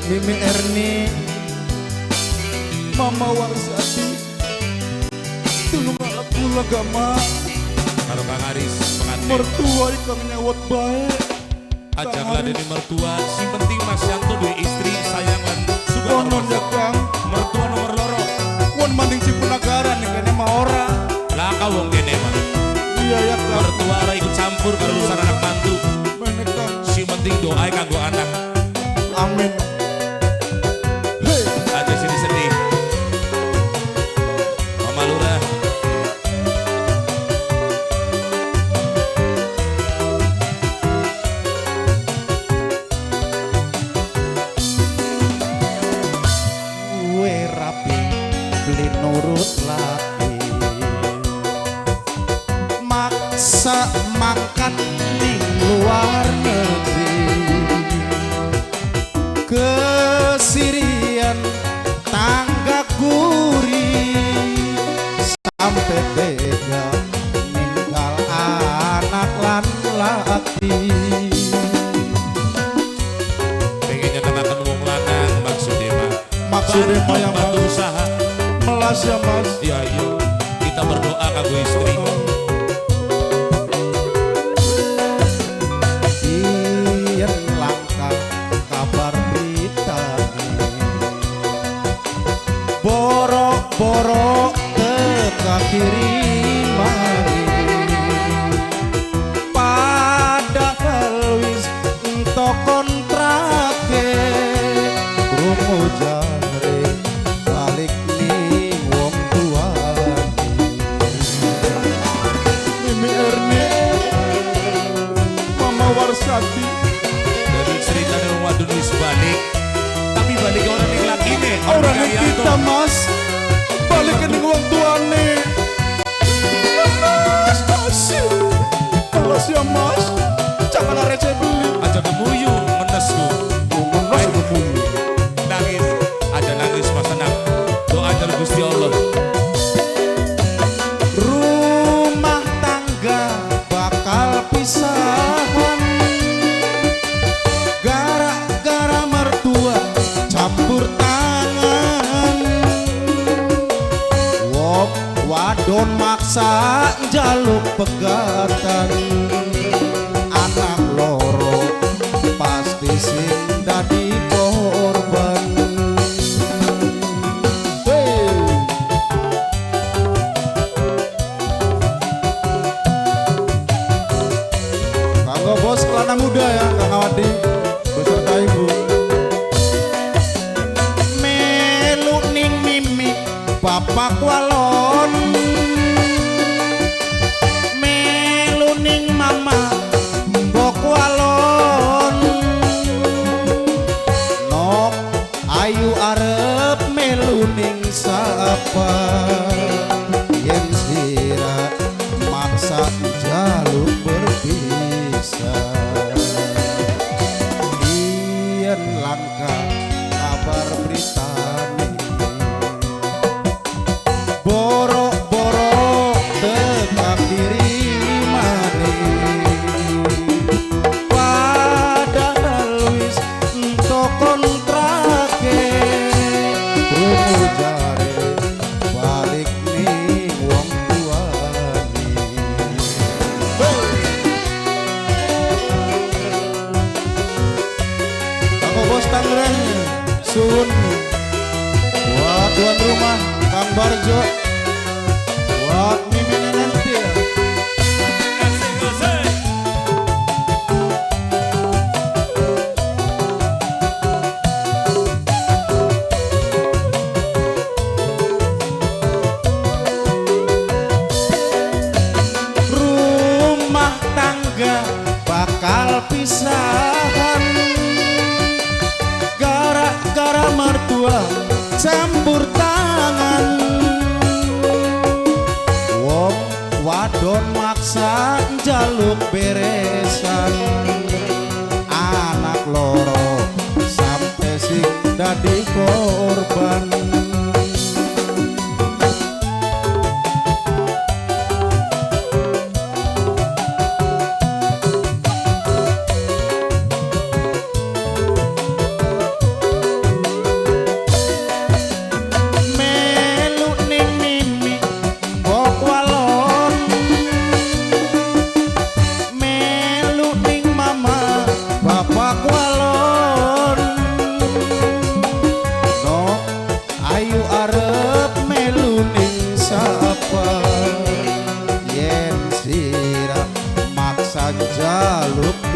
Mimi Erni, Mama Warsati, tulung kula gama. Karo Kang Aris pengantin. Mertua ikang nyewot bae. Aja ngladeni mertua, sing penting Mas Yanto duwe istri sayang lan suka. Kono ya Kang. Mertua nomor loro. Won manding Cipunagara nih kene mah ora. Lah ka wong kene mah. Iya ya Kang. Mertua ora ikut campur karo urusan anak mantu. Mene Kang. Sing penting doae kanggo anak. Amin. Hey. Aja sedih-sedih. Mama Lurah. Gue rapi beli nurut laki, maksa mangkat ning luar negeri, kesirian tangga guri, sampai tega ninggal anak lan laki. Pengen nyenengaken wong lanang maksudnya mah. Maksudnya mah yang bantu usaha. Melas ya Mas. Iya iya. Kita berdoa kanggo istri. Yen langka kabar berita, borok-borok teka kirimane, padahal wis entok kontrake, krungu jare balik ning wong tuane. Mimi Erni, Mama Warsati. Dari ceritane wong wadon wis balik, tapi balik ora ning lakine, Ora ning kita Mas, balik ning wong tuane. Mas kasih, alas ya Mas, jangan receh beli. Aja gemuyu menes ku. Menes gemuyu. Nangis, aja nangis Mas, tenang. Doa dari Gusti Allah. Rumah tangga bakal pisahan, gara-gara mertua campur tangan. Wong wadon maksa njaluk pegatan, anak loro pasti sing dadi korban. Hey. Kanggo bos Kelana Muda ya, Kang Awadi beserta ibu. Melu ning mimi bapak walon, melu ning mama mbok walon, nok ayu arep melu ning sapa, yen sira maksa njaluk berpisah. Yen langka kabar beritane, borok-borok teka kirimane, padahal wis entok kontrake, krungu jare balik ning wong tuane. Kanggo bos Tangerang suwun, buat tuan rumah Kang Barjo, buat Mimi nanti ya. Rumah tangga bakal pisahan, gara-gara mertua campur tangan. Wong wadon maksa njaluk beresan, anak loro sampe sing dadi korban. Jaluk.